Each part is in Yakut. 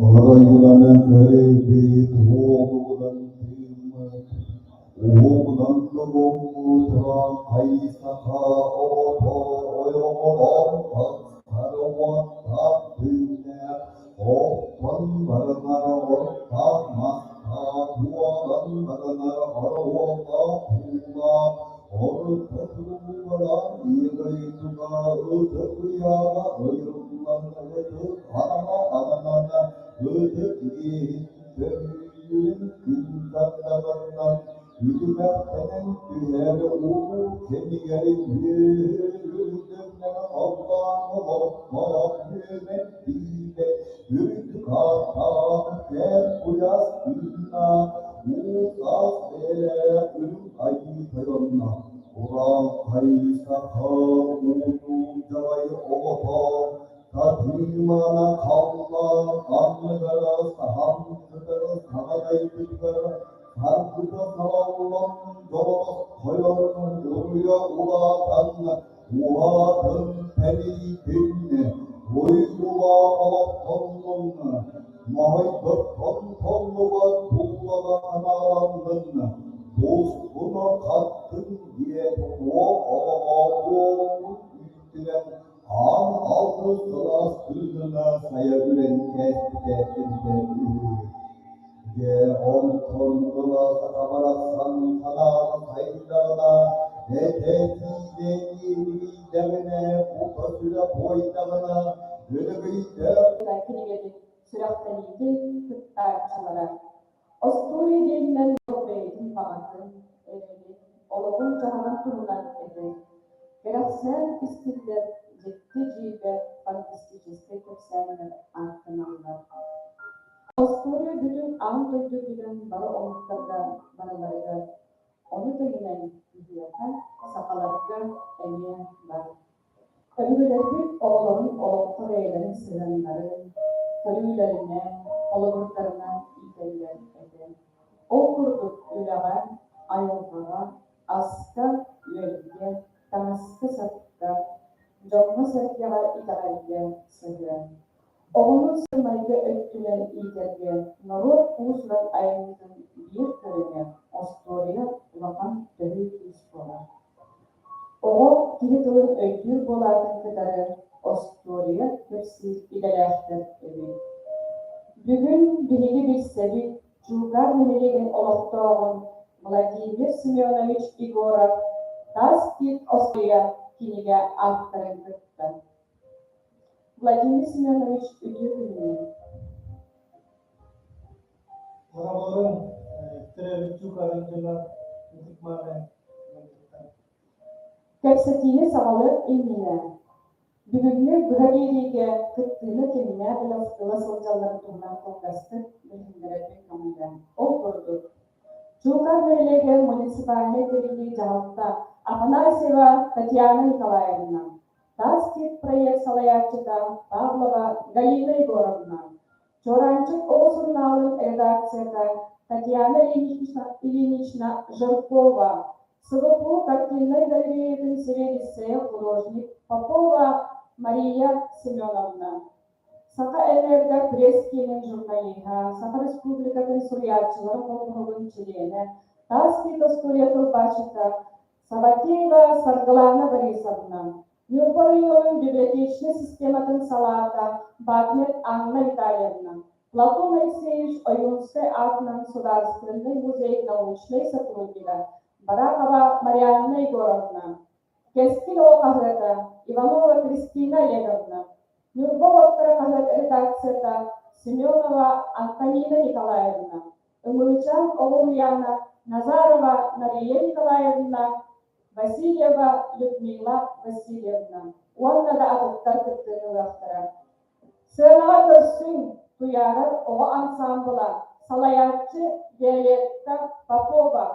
Оройунан көрбүт, уолунан тыыммыт, уһугунан лобоммут хайысаха оҕото ойоҕолоон тахсар уоттаах күннээх, оттон барынар оттоох мастаах, уолан барынар оруоллаах уулаах, орто туругуран иэдойдуга ытык ыйааҕа ыйыллан ытык анала ананан ытык иэһин төлүүрүн күн сардаҕынан үтүмэхтэнэн түһэр улуу кэмигэр үөһүрдүнэн халлаан олохтоох үөмэрдиибэт үрдүк ааттаах кэм куйаас тыыннаах уу-саас бэйэлээх үрүҥ айыы тойонно Урааҥхай саха уутун дьалай оҕото Татыымана халлаан анныгар саһан сытар саҕадайбытыгар саргыта салаллан дьолоҕос тойон уруйа улаатан уһаатын тэнийдин, уйгулаах олохтоннун, моһойдоттон толлубат туллаба анааланнын, тускуну хаттын диэт уол оҕоҕо уолбут үүтүнэн аан алгыс сылаас тыынына сайа үрэн кээспитэ эбитэ үһү. Дьэ, онтон ыла саха барахсан санаата сайдаҕына, этэ-тиинэ иэдигийдэҕинэ, кута-сүрэ буойдаҕына, өрөгөйдөөх кинигэтин сүрэхтэниитин кыттааччылара Остуоруйа диэнинэн бэйэтин баҕатын, эрэлин, олоҕун-дьаһаҕын туһунан этэр, кэрэхсээн истиллэр дьикти-дьиибэ фантастическай кэпсээннэр ааттаналлар. Остуоруйа бүтүн аан дойду үрдүнэн бары омуктарга барыларыгар, ону тэҥинэн биһиэхэ, сахаларга эмиэ бар. Өбүгэлэрбит оҕолорун олоххо бэйэлэрин сыһыаннарын, көрүүлэринэн, холобурдарынан иитэллэр этэ. Ол курдук үлэҕэ, айылҕаҕа, аска, үөлгэ, таҥаска-сапка, дьоҥҥо-сэргэҕэ итэҕэлгэ сыһыан. Оҕону сымайга өттүнэн иитэргэ норуот уус-уран айымньытын биир көрүҥэ остуоруйа улахан төһүү күүс буолар. Оҕо киһи тылын өйдүүр буолаатын кытары остуоруйа кэпсиир идэлээхтэр эбит. Бүгүн биһиги билсэбит Чуукаар нэһилиэгин олохтооҕун Владимир Семенович Егоров «Таас тиит остуоруйа» кинигэ ааптарын кытта. Владимир Семенович үтүө күнүнэн! Оҕолорун төрөөбүт Чуукаарын дьоно ытык-мааны ыалдьыттар. Кэпсэтиини саҕалыах иннинэ, бүгүҥҥү быһа биэриигэ кыттыыны кимнээх ыла сылдьалларын туһунан кылгастык билиһиннэрэрбин көҥүллээн. Ол курдук, Чуукаар нэһилиэгэр муниципальнай тэриллии дьаһалта Афанасьева Татьяна Николаевна, Таас Тиит проект салайааччыта Павлова Галина Егоровна, Чуораанчык оҕо сурунаалын редакцията Татьяна Ильинична Жиркова, СВПУ картиннай галереятын сэбиэдиссэйэ художник Попова Мария Семеновна, Саха Энерго пресс-киинин журналиһа, Саха Республикатын суруйааччыларын холбоһугун чилиэнэ, Таас Тиит остуоруйа тылбаасчыта Саватеева Саргылаана Борисовна, Ньурба оройуонун библиотечнай систематын салаата Багнет Анна Витальевна, Платон Алексеевич Ойуунскай аатынан Судаарыстыбаннай музей научнай сотруднига Барахова Марианна Егоровна, Кэскил оҕо хаһыата Иванова Кристина Олеговна, Ньурба уоттара хаһыат редакцията Семенова Антонина Николаевна, Ымыычаан оҕо уһуйаана Назарова Мария Николаевна, Васильева Людмила Васильевна уонна да атыттар кыттыыны ылыахтара. Сыанаҕа көрсүҥ, Туйаарар оҕо ансаамбыла, салайааччы Виолетта Попова.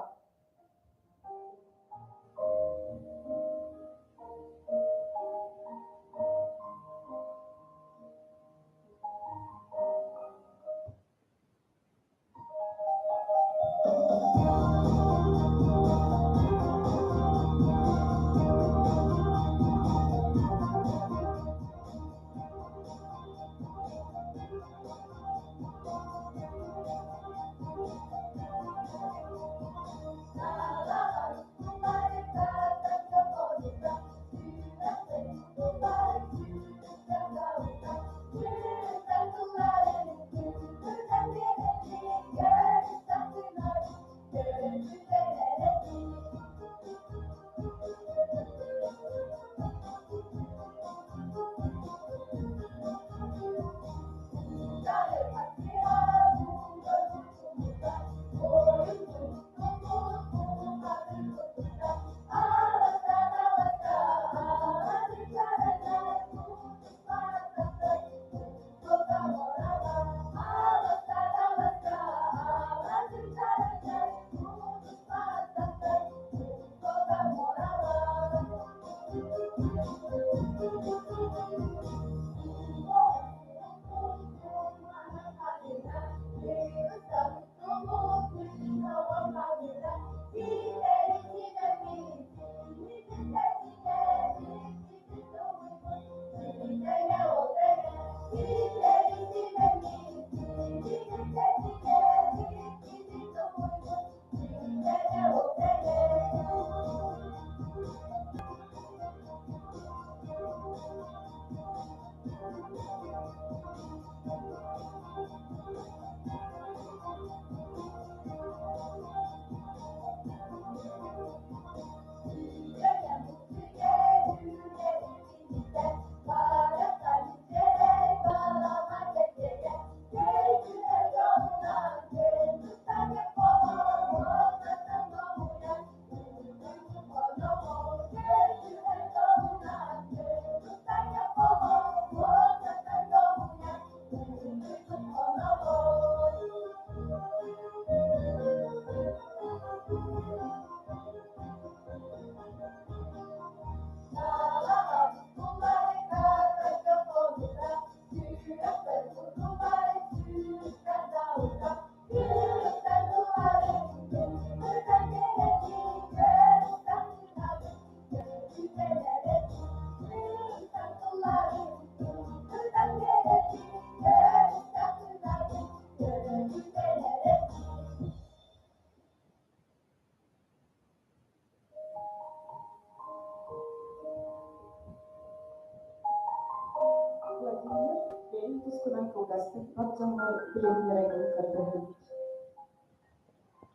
Тускунан кылгастык бар дьоҥҥор билиһиннэрэргин көрдөһөбүт.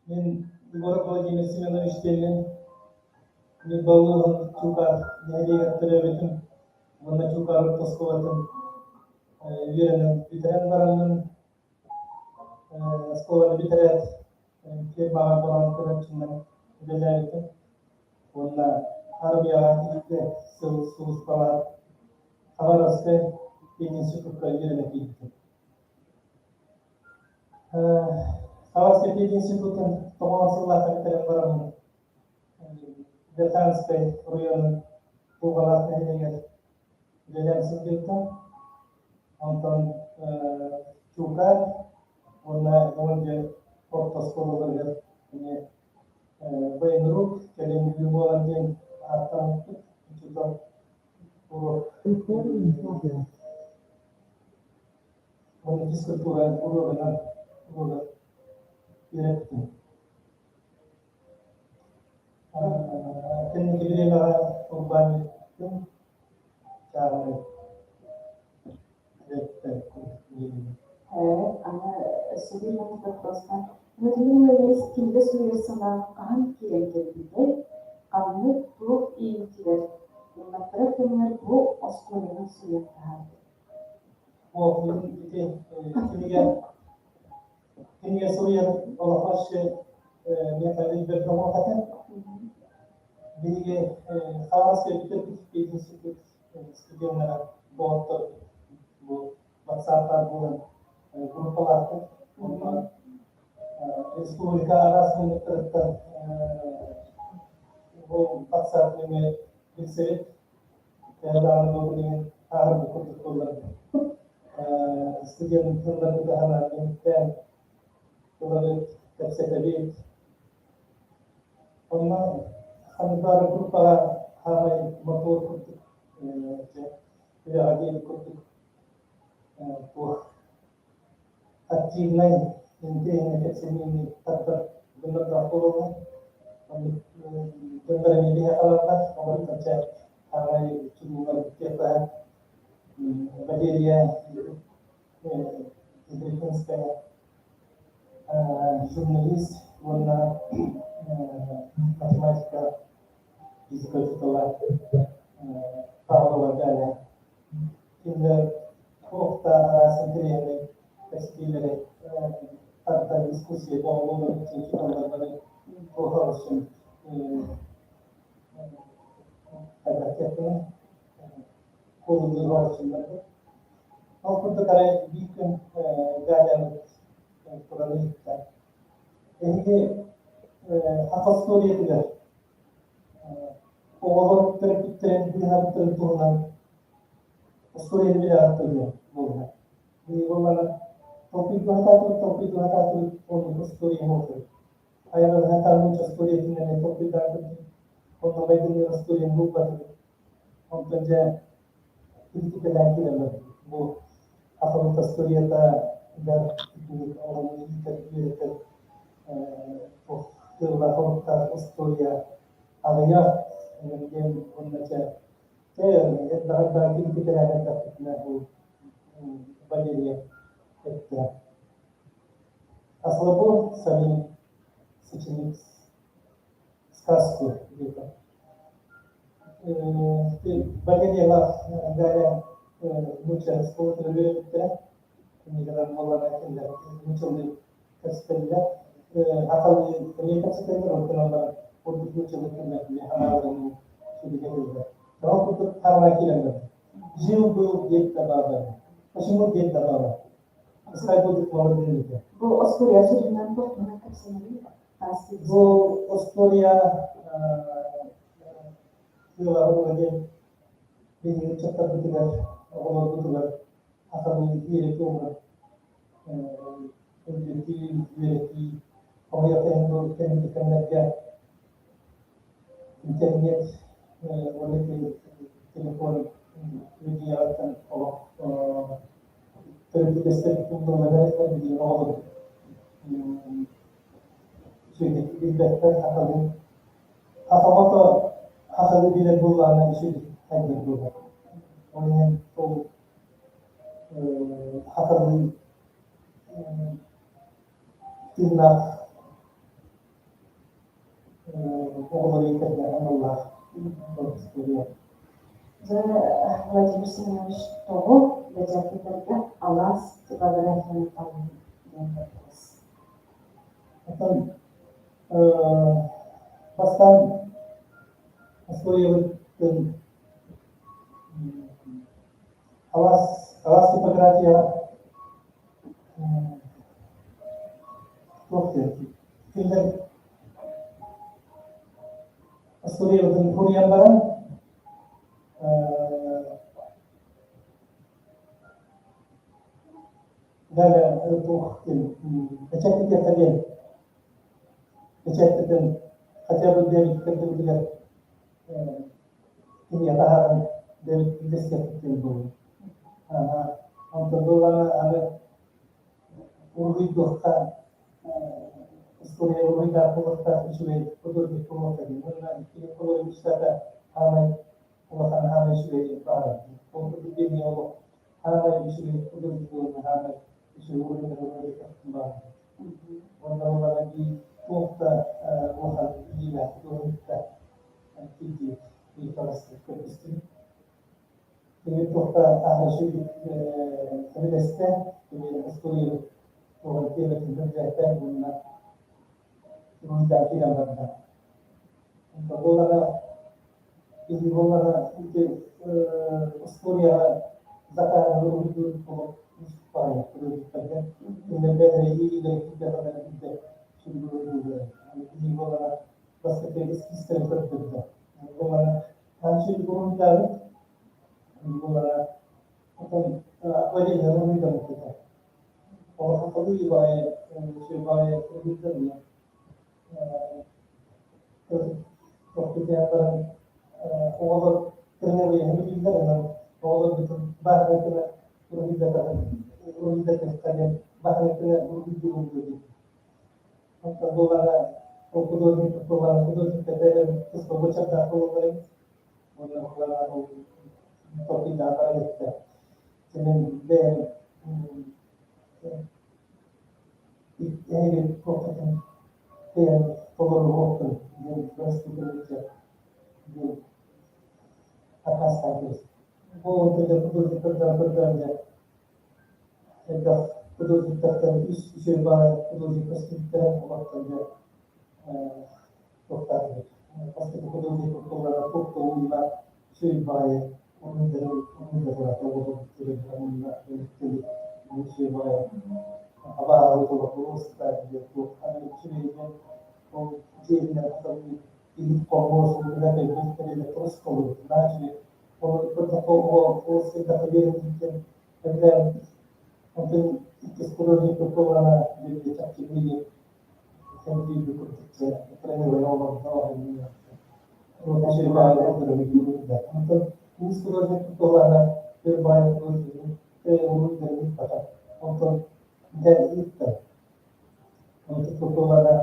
Мин Егоров Владимир Семенович диэммин. Ньурба улууһун Чуукаар нэһилиэгэр төрөөбүтүм уонна Чуукаар орто оскуолатын үөрэнэн бүтэрэн бараммын, оскуоланы бүтэрээт фирмаҕа баран көрөөччүнэн үлэлээбитим уонна армияҕа 2 сыл сулууспалаан Хабаровскай пединститукка үөрэнэ киирбитим. Хабаровскай пединститутун тоҕус сыллаахха бүтэрэн бараммын Верхоянскай оройуонун Куобалаах нэһилиэгэр үлэлээн сылдьыбытым. Онтон Чуукаар уонна Лондия орто оскуолаларыгар эмиэ военрук, кэлин Бүлүү буолан диэн ааттаммыппыт. Учуутал уруок уонна физкультура уруогунан уруогар үөрэппитим. Кэнники бириэмэҕэ урбаанньыттым, чааһынай эрэттэн курдук Аны өссө биир маннык боппуруостаах. Владимир Владимирович кинигэ суруйар санаа хаһан киирэн кэлбитэй? Ханнык, туох иитигэр ыллаттарар кэмҥэр бу оскуоланы суруйан таһаарбыт? Ол ити кинигэ кинигэ суруйар олоххо миэхэ өйбөр бөҕөх этэ. Биһиги Хабаровскай бүтэрбит пединститут студеннара доҕоттор бу WhatsApp-тар буолан группалаахпыт. Онно республика араас муннуктарыттан бу WhatsApp нөҥүө билсэбит. Төһө даҕаны бу билигин ааһарбыт курдук буоллар студент тылларбыт аһана түмүктээн ылабыт, кэпсэтэбит. Онно ханнык баар группаҕа хаамай мотуор курдук дьэ үлэҕэ диэбит курдук туох активнай интэриэһинэй кэпсэниини тардар дьоннордоох буолаллар. Оннук дьоннор эмиэ биһиэхэ бааллар. Олортон чэ хаамай чулуулар диэххэ Валерия Петрикинская журналист уонна математика, физика учуутала Павлова Галя. Кинилэр туох да араас интэриэһинэй кэпсэтиилэри тардан дискуссия оҥоһуллар учууталлар бары туоһа хайдах куолулуур оҕоччулларбыт. Ол курдук арай биир күн Галябыт туран ыйытта: «Эһиги саха историятыгар оҕолор төрөппүттэрин быыһаабыттарын туһунан остуоруйаны билэҕит дуо?» буолла. Биһиги буоллаҕына толкуйдуу сатаатыбыт, толкуйдуу сатаатыбыт, оннук остуоруйа суох. Айылҕа таһымын остуоруйатын эмиэ толкуйдаатым дии. Онно майгынныыр остуоруйаны булбатыбыт. Онтон дьэ критикэлээн киирэн бу сахабыт остуоруйата бэр итинник оҕону иитэр үөрэтэр туох тыаллаах-оруктаах остуоруйа аҕыйах диэн уонна дьэ дьэ элбэх критикэлээн эрдэхпитинэ бу Валерия эттэ. А слабо самим сочинить сказку где-то. Валерия Галя нуучча оскуолатыгар үөрэппиттэрэ. Кинигэлэр буоллар кинилэр нууччалыы кэпсэтэллэр. Сахалыы эмиэ кэпсэтэллэр, онтон баран ордук нууччалыы кэллэр ханааларын сүрүгэтэллэр. Ол курдук хараҥа киирэн барар. Жил-был дед да баба. Почему дед да баба? Пускай будет молодым. Бу остуоруйа сүрүннэн туох кэпсэнэрий? Бу остуоруйа сыала диэн биһиги ыччаттарбытыгар, оҕолорбутугар сахалыы үөрэтии оҥорор өйдөтүү, үөрэтии, хомойуох иһин кэнники кэмнэргэ интернет уонна телефон медиаҕыттан олох төрөппүтэстэр умнуллан билигин оҕолор үчүгэйдик билбэттэр сахалыы саха сахалыы билэр буоллаҕына үчүгэй хайдах буолар. Ол иһин ол Хатырыы тыыннаах оҕолору иитэргэ аналлаах история. Дьэ, Владимир Семенович тоҕо бэчээттэтэргэ алаас типографияны таллым диэн боппуруос. Оттон бастаан историябытын Алаас типография туох диэн кинилэр историябытын суруйан баран далее туох диэн бэчээттэтиэххэ диэн бэчээттэтэн хотя бы бэйэбит кинигэ таһааран үллэстиэхпит буолуо. Онтон буоллаҕына аны уруһуйдуохха история уруһуйдаах буолуохтаах үчүгэй художник буолуохха диэн. Уонна икки художник хаамай улахан хаамай үчүгэй баҕарар. Ол курдук биһиги олох хаамай үчүгэй художник буолуна хаамай үчүгэй уруһуйдар баҕарар. Уонна буоллаҕына биир туох да улахан билиилээх художниктар Кини туохха сөбүлэстэ, кини устуоруйабыт туоҕун тиэмэтин сөбүлээтэ уонна уруйдаан киирэн барда. Онтон буоллаҕа киһи буоллаҕа ити устуоруйаҕа закаһын уруһуйдуур олох баҕайы художниктарга кинилэр бэйэлэрэ илиилэрэ киирдэҕинэ биирдэ сүрүн уруһуйдууллар. Киһи буоллаҕа бастакы эскизтэрин көрдөрдө. Буолара раньше уруһуйдаабыт буолара потом акварельнай уруһуйдаммыт этэ. Олоххолуу баҕайы үчүгэй баҕайы уруһуйдарына тохтутуйан баран оҕолор тренирование биллэр онон оҕолорбутун бааһынай уруһуйдатан уруһуйдатыахха диэн бааһынай уруһуйдуубун диэн Онтон буоллаҕына ол художник буоллаҕына художниктар бэйэлэрин туспа буочардаах буолаллар эбит. Уонна буоллаҕына ол толкуйдаан баран эттэ. Синин бэйэм эһиги туоххутун бэйэм толоруохпун диэн бырастыы диэн аккаастаан кэбистим. Ол онтон дьэ художниктардан көрдөөн дьэ элбэх художниктартан үс үчүгэй баҕайы художник көстүбүттэрэ олортон дьэ туохтаатыбыт бастакы художник туллара туох да уула үчүгэй баҕайы уруһуйдара уонна үчүгэй баҕайы абааһы тула диэн туох аны үчүгэйинэн ол дьиэтинэн илик хомуос уруһуйда кэлбит толору үчүгэй ол көрдөххө ол сырдата биэрэн Эбэлээбиппит. Онтон иккис художник буоллаҕына бииргэ чахчы биһиги сэмтиирбит курдук тренеры олордо Онтон үс художник буоллаҕына бір баай художник уруһуйдарын Онтон дьэ ыытта. Онтон буоллаҕына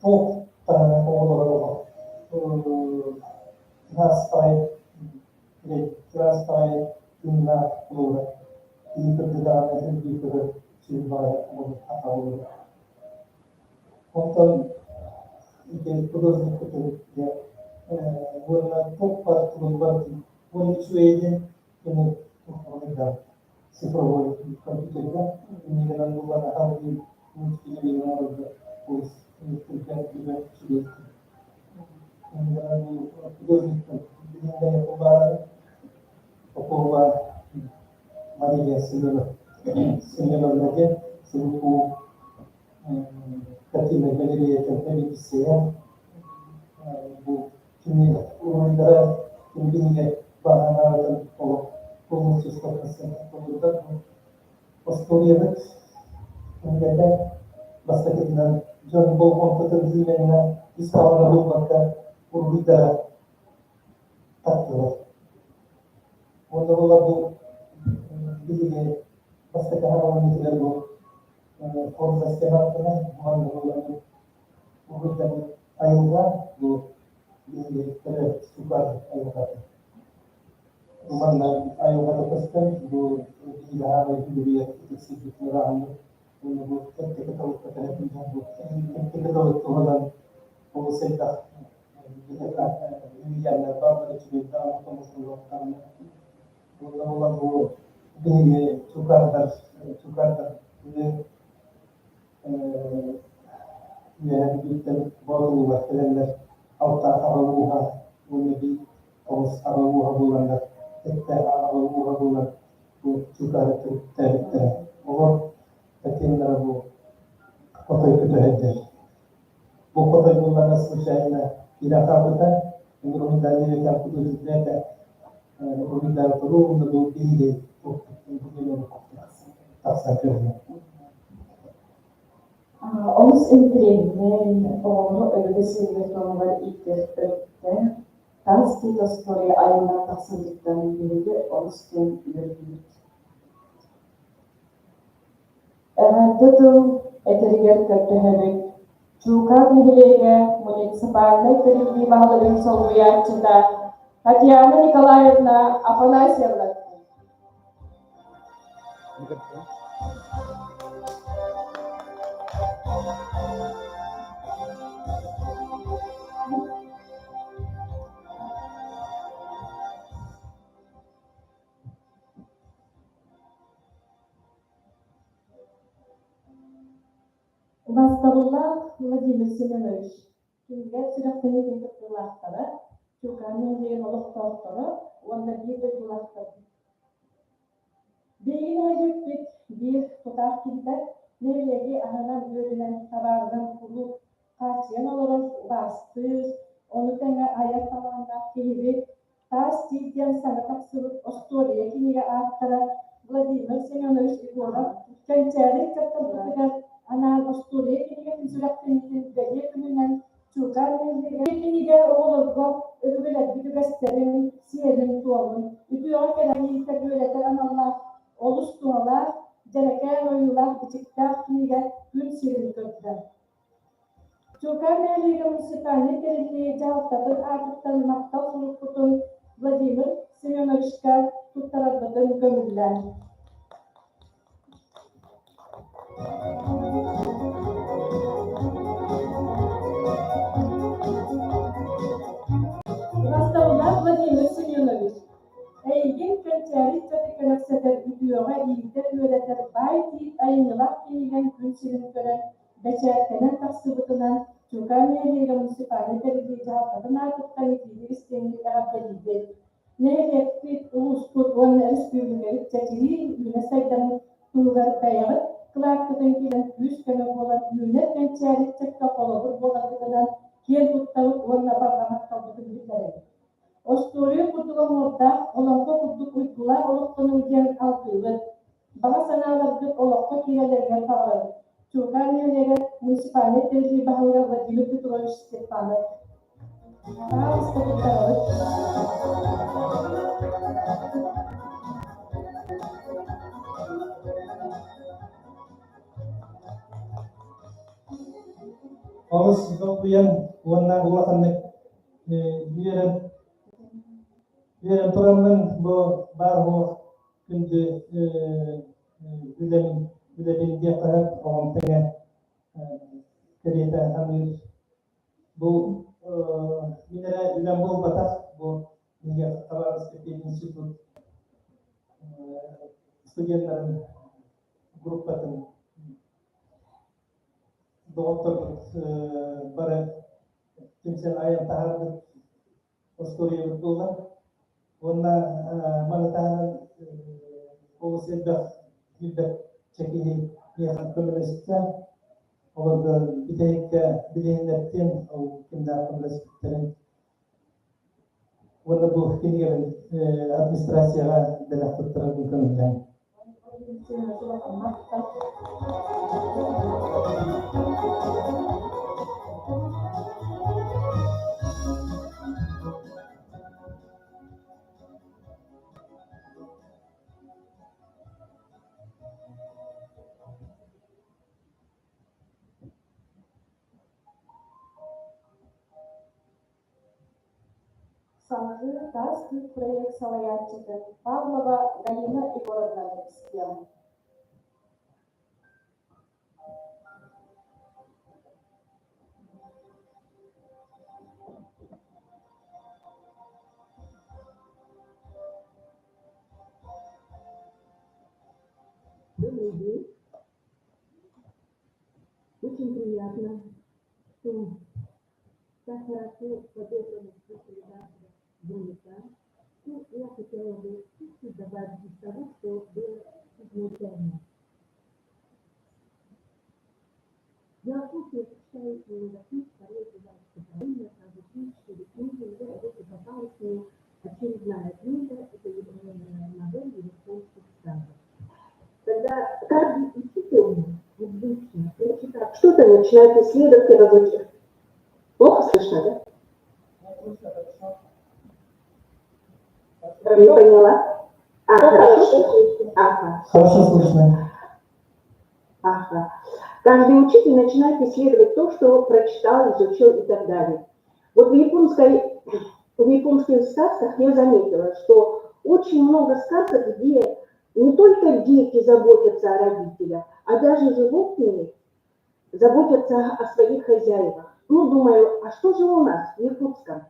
туох таһынан оҕолоро олох ыраас Чараас баҕайы тыыннаах буолара, киһи кырдьа даҕаны син көрөр сүрүн баҕайы атаҕалыыра. Онтон ити художникпытын дьэ уонна туох баар тугун барытын уонна үчүгэйинэн кини туох цифровой компьютерга иннигинэн буллаҕына салгыы мультфильмы оҥорорго олус түргэн үчүгэй. Иннигинэн художниктар билиҥҥэ баара Попова Мария Семеновна диэн СГПУ картиннай галереятын эбидиссэйэ бу кини уруһуйдара кини биһиги баһанаабытын олох полностью 100% толордор. Остуоруйабыт кинигэтэ бастакытынан дьон болҕомтотун иилэннэ ис хоһооно буолбакка уруһуйдара тартылар. Уонна буолар бу биһиги бастакы хараҕын бу Форза стенаттана манна буолар бу уруһуйдаммыт айылҕа бу биһиги төрөөбүт сукар айылҕата. Манна айылҕата көстөр, бу биир үөрүйэх ытык ырааханнык уонна бу тэттэ кыталыкка тэһэтин бу тэттэ кыталык туһунан олус элбэх үһүйээннэр бааллар, үчүгэйдээх оҥостуллуохтаахтарына. Уонна буолан бу биһиги чукаардар чукаардар үөһээ Бүлүүттэн Боотулуулар кэлэннэр алта аҕа ууһа уонна биир тоҕус аҕа ууһа буоланнар сэттэ аҕа ууһа буолан бу Чукаары төрүттээбиттэрэ. Олор татемнара бу хотой көтөһөйдөр. Бу хотой буоллаҕына случайно киирэн хаалбыта. Уруһуйдаан үөрэтэн художник этэ. Уруһуйдаан туруу уонна бу биһиги тахсан көрдө. Олус интэриэһинэй, оҕону өбүгэ сиэригэр-туомугар иитэр өттө таас тиит остуоруйа айыллан тахсыбытыттан биһиги олус диэн үөрдүбүт. Эҕэрдэ тыл этэригэр көрдөһөбүт Чуукаар нэһилиэгэ муниципальнай тэриллии баһылыгын солбуйааччыта Татьяна Николаевна Афанасьевна. Убаастабыллаах Владимир Семенович, кинилэр сүрэхтэниитин кыттыылаахтара, Чуукаар нэһилиэгин олохтоохторо уонна биир дойдулаахтарбыт. Биһиги нэһилиэкпит биир тутаах киһитэ, нэһилиэги аһынан-үөлүнэн, табаарынан куруук хааччыйан олорор, убаастыыр, ону тэҥэ айар талааннаах киһибит, Таас тиит диэн саҥа тахсыбыт остуоруйа кинигэ ааптара Владимир Семенович Егоров кэнчээри ыччаттарбытыгар анаан остуоруйа кинигэтин сүрэхтэниитин бэлиэ күнүнэн Чуукаар нэһилиэгэр кинигэ оҕолорго өбүгэлэрбит үгэстэрин, сиэрин-туомун, үтүөҕэ кэлэн иитэр үөрэтэр аналлаах олус туһалаах, дьэрэкээн ойуулаах-бичиктээх кинигэ күн сирин көрдө. Чуукаар нэһилиэгэ муниципальнай тэриллии дьаһалтатын аатыттан махтал сурукпутун Владимир Семеновичка туттарарбытын көҥүллээн. Басталлаах Владимир Семенович, эйигин кэнчээри ыччаты кэрэхсэтэр үтүөҕэ иитэр-үөрэтэр баай тиит айымньылаах кинигэҥ күн сирин көрөн Бэчээттэнэн тахсыбытынан Чуукаар нэһилиэгэ муниципальнай тэриллии дьаһалтатын аатыттан итиитик истиҥник эҕэрдэлиибит. Нэһилиэкпит, улууспут уонна өрөспүүбүлүкэбит чэчирии үүнэ сайдарын туһугар бэйэҕит кылааккытын киирэн күүс-көмө буолан үүнэр кэнчээри ыччакка холобур буоларгытынан киэн туттабыт уонна барҕа махталбытын биллэрэбит. Остуоруйа курдук оҥуордаах, олоҥхо курдук уйгулаах олохтонуҥ диэн алгыыбыт. Баҕа санааларгыт олоххо киирэллэригэр баҕарабыт. Чуукаар нэһилиэгэр муниципальнай тэриллии баһылыга Владимир Петрович Степанов. Пожалуйста, туттарабыт. Олус долгуйан уонна улаханнык үөрэн үөрэн тураммын бу баар буох күндү үлэм үлэбин диэххэ сөп оҕом тэҥэ кэриэтэ саныыр бу мин эрэ үлэм буолбатах бу биһиги Хабаровский пединститут студеннарын группатын доҕотторбут бары түмсэн айан таһаарбыт остуоруйабыт буолар. Уонна маны таһынан олус элбэх билбэтчэ киһи миэхэ көмөлөстө. Олорго бүтэһиккэ билиһиннэртиэм ол кимнээх көмөлөспүттэрин. Уонна бу кинигэбин администрацияҕа бэлэх туттарарбын көҥүллээн. Саҥа Салгыы Таас Тыыт проект салайааччытын Павлова Галина Егоровнаны истиэҕиҥ. Добрый день. Очень приятно, что так хорошо подобрана специализация гуманитар. Ну, я хотела бы чуть-чуть добавить из того, что было изначально. Я читаю свою запись, второе правильно, сразу три, четыре книги, уже вот и попалась мне очередная книга, это новелла японских сказок. Когда каждый учитель обычно, прочитав что-то, начинает исследовать и разучивать. Плохо слышно, да? Не поняла. А, хорошо? Ага. Хорошо слышно. Ага. Каждый учитель начинает исследовать то, что прочитал, изучил и так далее. Вот в японских сказках я заметила, что очень много сказок, где не только дети заботятся о родителях, а даже животные заботятся о своих хозяевах. Ну, думаю, а что же у нас в Якутском?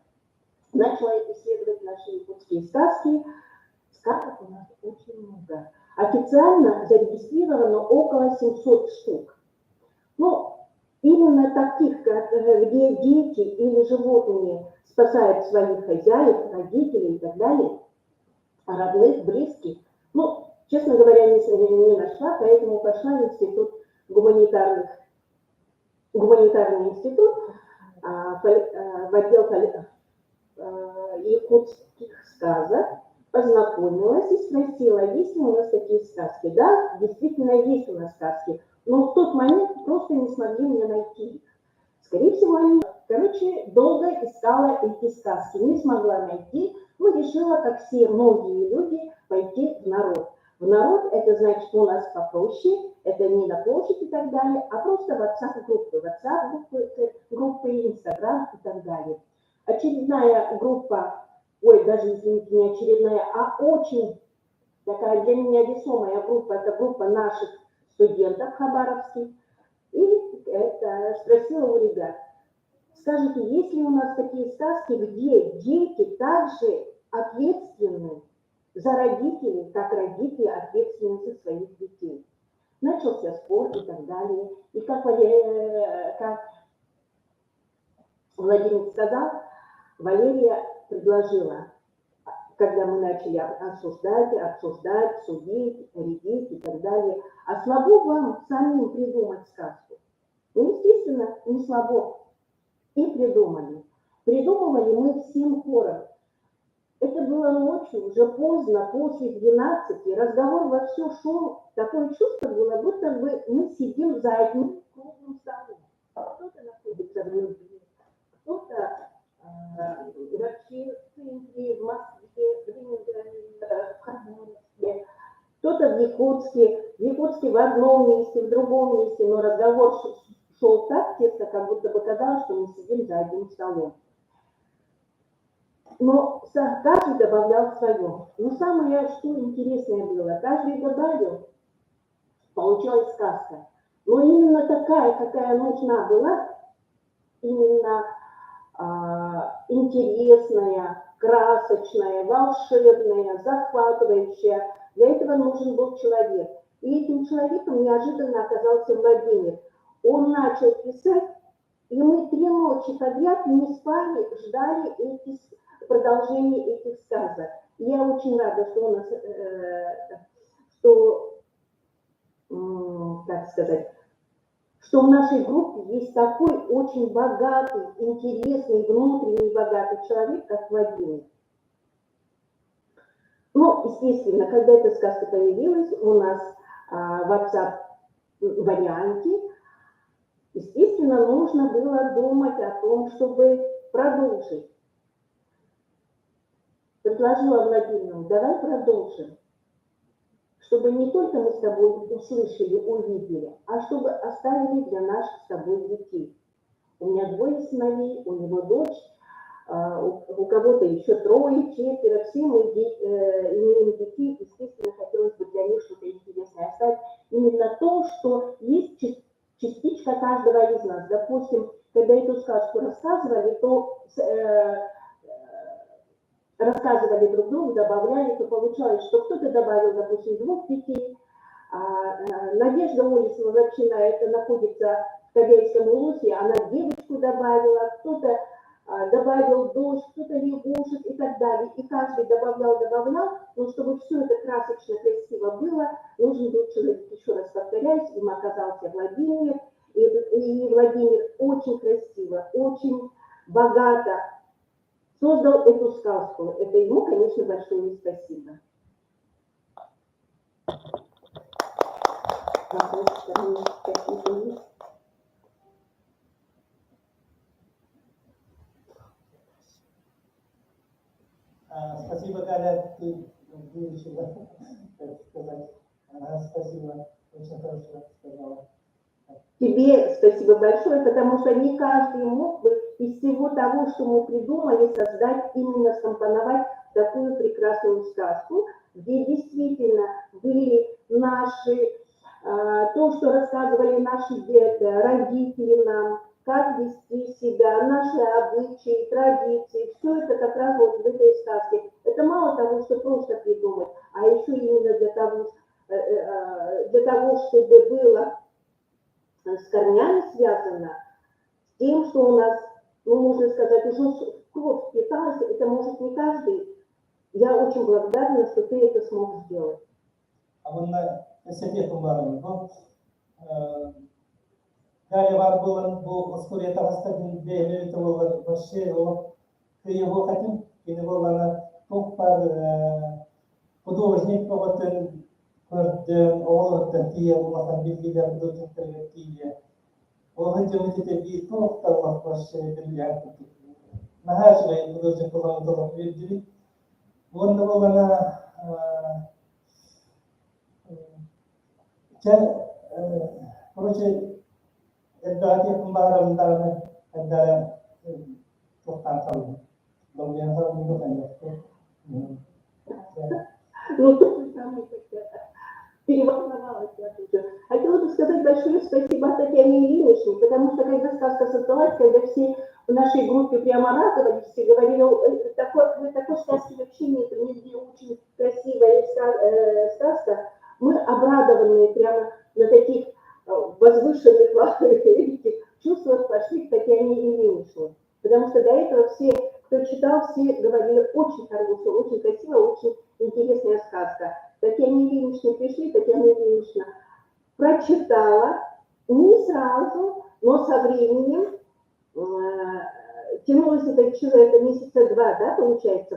Начала исследовать наши якутские сказки. Сказок у нас очень много. Официально зарегистрировано около 700 штук. Ну, именно таких, где дети или животные спасают своих хозяев, родителей и так далее, родных, близких. Ну, честно говоря, не нашла, поэтому пошла в институт гуманитарных, гуманитарный институт, в отдел якутских сказок, познакомилась и спросила, есть ли у нас такие сказки. Да, действительно есть у нас сказки, но в тот момент просто не смогли мне найти их. Скорее всего, они... Короче, долго искала эти сказки, не смогла найти, но решила, как все многие люди, пойти в народ. В народ это значит у нас попроще, это не на площадь и так далее, а просто WhatsApp-группы, WhatsApp-группы, группы, Instagram и так далее. Очередная группа, ой, даже, извините, не очередная, а очень такая для меня весомая группа, это группа наших студентов хабаровских. И это, спросила у ребят, скажите, есть ли у нас такие сказки, где дети также ответственны за родителей, как родители ответственны за своих детей? Начался спор и так далее. И как Владимир сказал, Валерия предложила, когда мы начали осуждать, обсуждать, судить, рядить и так далее, а слабо вам самим придумать сказку? Ну, естественно, не слабо. И придумали. Придумывали мы всем хором. Это было ночью, уже поздно, после 12, разговор вовсю шел. Такое чувство было, будто бы мы сидим за одним круглым столом. Кто-то находится в Нюрнберге, кто-то вообще в Индии, в Москве, в Ленинграде, в Хабаровске, кто-то в Якутске, в Якутске в одном месте, в другом месте, но разговор шел так тесно, как будто бы казалось, что мы сидим за одним столом. Но каждый добавлял свое. Но самое, что интересное было, каждый добавил, получалась сказка. Но именно такая, какая нужна была, именно интересная, красочная, волшебная, захватывающая. Для этого нужен был человек. И этим человеком неожиданно оказался Владимир. Он начал писать, и мы 3 ночи подряд не спали, ждали продолжения этих сказок. И я очень рада, что у нас, как сказать, что в нашей группе есть такой очень богатый, интересный, внутренний богатый человек, как Владимир. Ну, естественно, когда эта сказка появилась у нас в WhatsApp-варианте, естественно, нужно было думать о том, чтобы продолжить. Предложила Владимиру, давай продолжим, чтобы не только мы с тобой услышали, увидели, а чтобы оставили для наших с тобой детей. У меня 2 сыновей, у него дочь. у кого-то еще трое, четверо, все мы имеем детей, естественно, хотелось бы для них что-то интересное оставить. Именно то, что есть частичка каждого из нас. Допустим, когда эту сказку рассказывали, то рассказывали друг другу, добавляли, то получалось, что кто-то добавил, допустим, двух детей. Надежда Олесова вообще на это находится в Кобяйском улусе, она девочку добавила, кто-то добавил дождь, кто-то лягушек и так далее. И каждый добавлял, добавлял, но чтобы все это красочно, красиво было, нужен был человек, еще раз повторяюсь, им оказался Владимир. И Владимир очень красиво, очень богато создал эту сказку. Это ему, конечно, большое спасибо. Вопросы какие-то есть? Спасибо, Галя, ты выручила, так сказать. Спасибо, очень хорошо сказала. Тебе спасибо большое, потому что не каждый мог бы из всего того, что мы придумали, создать, именно скомпоновать такую прекрасную сказку, где действительно были наши, то, что рассказывали наши дети, родители нам, как вести себя, наши обычаи, традиции, все это как раз вот в этой сказке. Это мало того, что просто придумать, а еще именно для того, чтобы было с корнями связано, с тем, что у нас, ну, можно сказать, уже в кровь впиталось, это может не каждый. Я очень благодарна, что ты это смог сделать. А вон на бу Галя баар буолан бу остуоруйа таҕыста мин бэйэм эбитэ буоллар вообще олох кыайыһыах этим. Кини буоллаҕына туох баар художник бөҕөтүн көрдөөн оҕолоруттан тиийэ улахан биллиилээх художниктарыгар тиийэ. Ол сылдьаммыт ити биир туох да олох вообще бриллиант курдук. Наһаа үчүгэй художник буолан олох үөрдүбүт. Уонна буоллаҕына чэ, короче, элбэҕи этиэхпин баҕарабын даҕаны, эрдэ туохтаан хааллым. Долгуйан хааллым да хайдахпын. Ну, то же самое, как переволновалась я тоже. Хотела бы сказать большое спасибо Татьяне Ильиничне, потому что когда сказка создалась, когда все в нашей группе прямо радовались, все говорили: Такой сказки вообще нет, нигде, очень красивая сказка». Мы, обрадованные прямо на таких возвышенных этих чувствах, пошли к Татьяне Ильиничне. Потому что до этого все, кто читал, все говорили: очень хорошая, очень красивая, очень интересная сказка. Татьяне Ильиничне пришли, Татьяна Ильинична прочитала, не сразу, но со временем, тянулось это, это месяца два, да, получается,